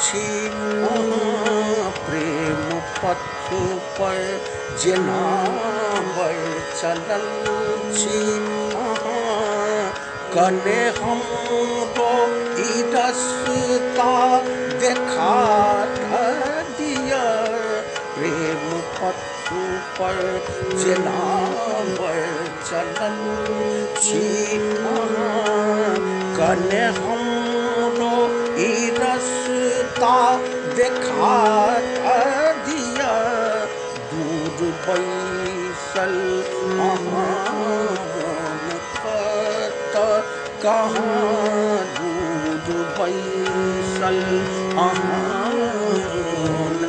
छी अहाँ। प्रेम पथ पर जेना बढ़ चलल छी अहाँ। कने हमरो ई रस्ता देखा दिअ, प्रेम पथ पर जेना बढ़ चलल छी अहाँ। कने हमरो ई रस्ता देखा दिअ, दूर बैसल अहाँ मोन कत कहाँ, दूर बैसल अहाँ मोन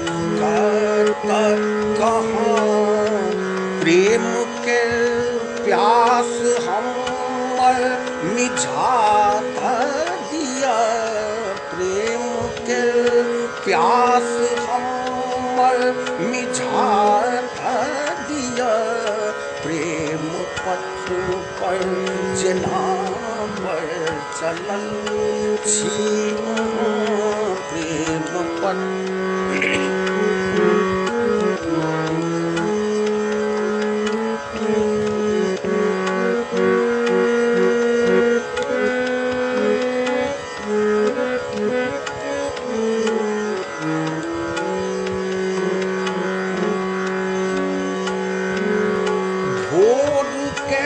कत कहाँ। प्रेम के प्यास हमर मिझा दिअ, प्रेम के प्यास हमर मिझा दिअ, प्रेम पथ पर जेना बढ़ चलल छी अहाँ। प्रेम पथ भोर के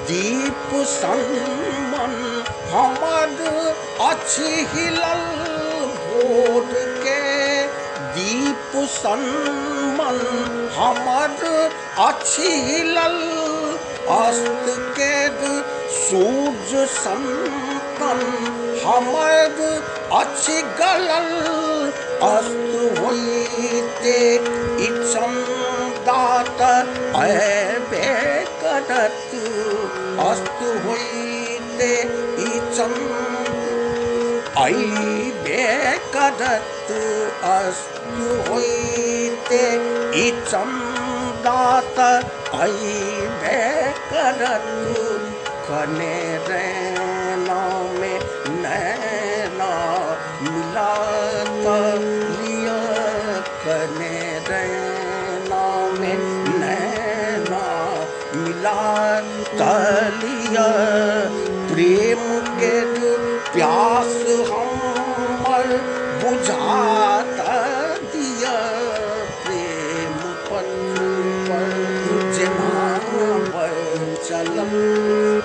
दीप सन मन हमर अछि हिलल, भोर के दीप सन मन हमर अछि हिलल, अस्त के सूर्य सन तन हमर अछि गलल, अस्त होइते ई चन्दा त अयबे करत, अस्त होइते ई चन्दा अयबे करत, अस्त होइते ई चन्दा त अयबे करत। कने रैना में नैना मिला लिअ, कने रैना में नैना मिला लिअ, प्रेम के प्यास हमर बुझा दिअ, प्रेम पथ पर जेना बढ़ चलल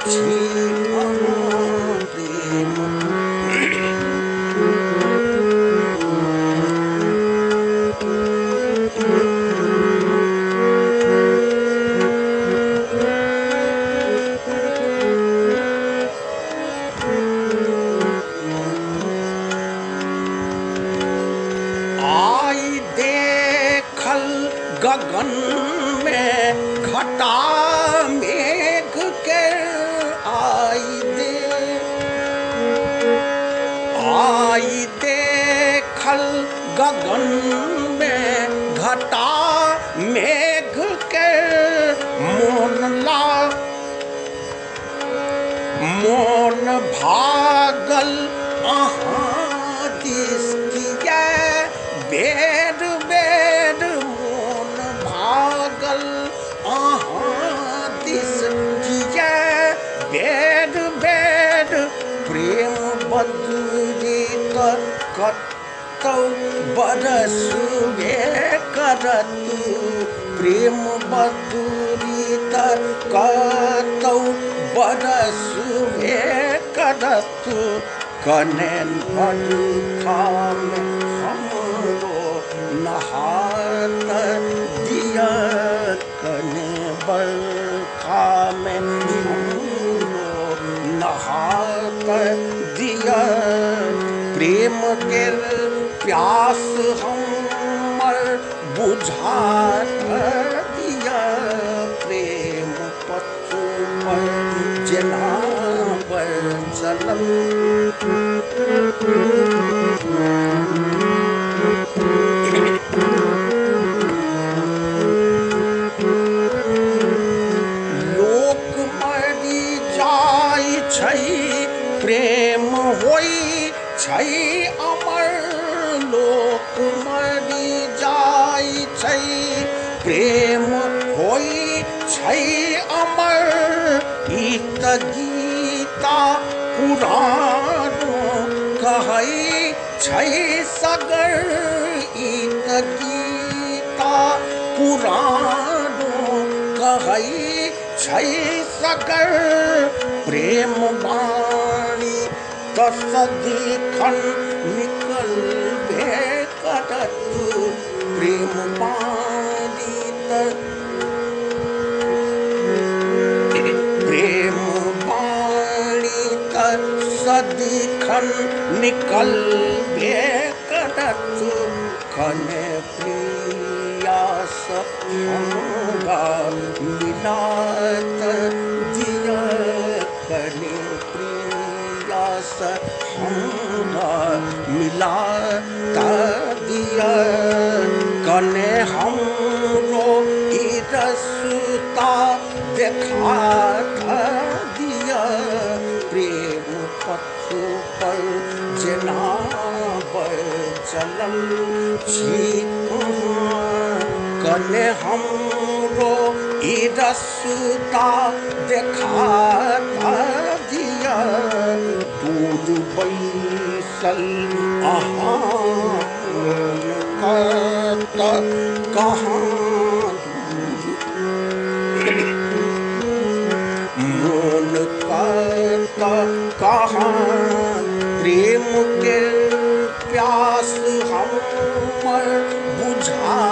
छी अहाँ। प्रेम आई देखल गगन में घटा मेघ के, आई देखल गगन में घटा मेघ के, मोन भागल अहाँ दिस किया, बेर बेर मोन भागल अहाँ दिस किया, बेर बेर प्रेम बदरी त कतौ बरसबे करत, प्रेम बदरी त कतौ बरसबे करत। कने बरखा में हमरो नहात दिअ, कने बरखा में हमरो नहात दिअ, प्रेम के प्यास हमर बुझा दिअ, प्रेम पथ पर जेना बढ़ चलल। लोक मरि जाइ छै प्रेम होइ छै अमर, मरि जाइ छै, प्रेम होइ छै अमर। ई त गीता पुराण कहै छै सगर, ई त गीता पुराण कहै छै सगर। प्रेम वाणी त सदिखन निकलबे करत, प्रेम वाणी त प्रेम वाणी त सदिखन निकलबे करत। कने प्रियास हमरा मिलात दिय, कने प्रियास हमरा मिलात दिय। कने हमरो ई रसता देखात दिय, प्रेम पथ पर जेना चलल छी अहाँ। कने हमरो ई रसता देखात दिय, दूर बैसल अहाँ कत कहाँ दूर, मोन कत कहाँ। प्रेम के प्यास हमर बुझा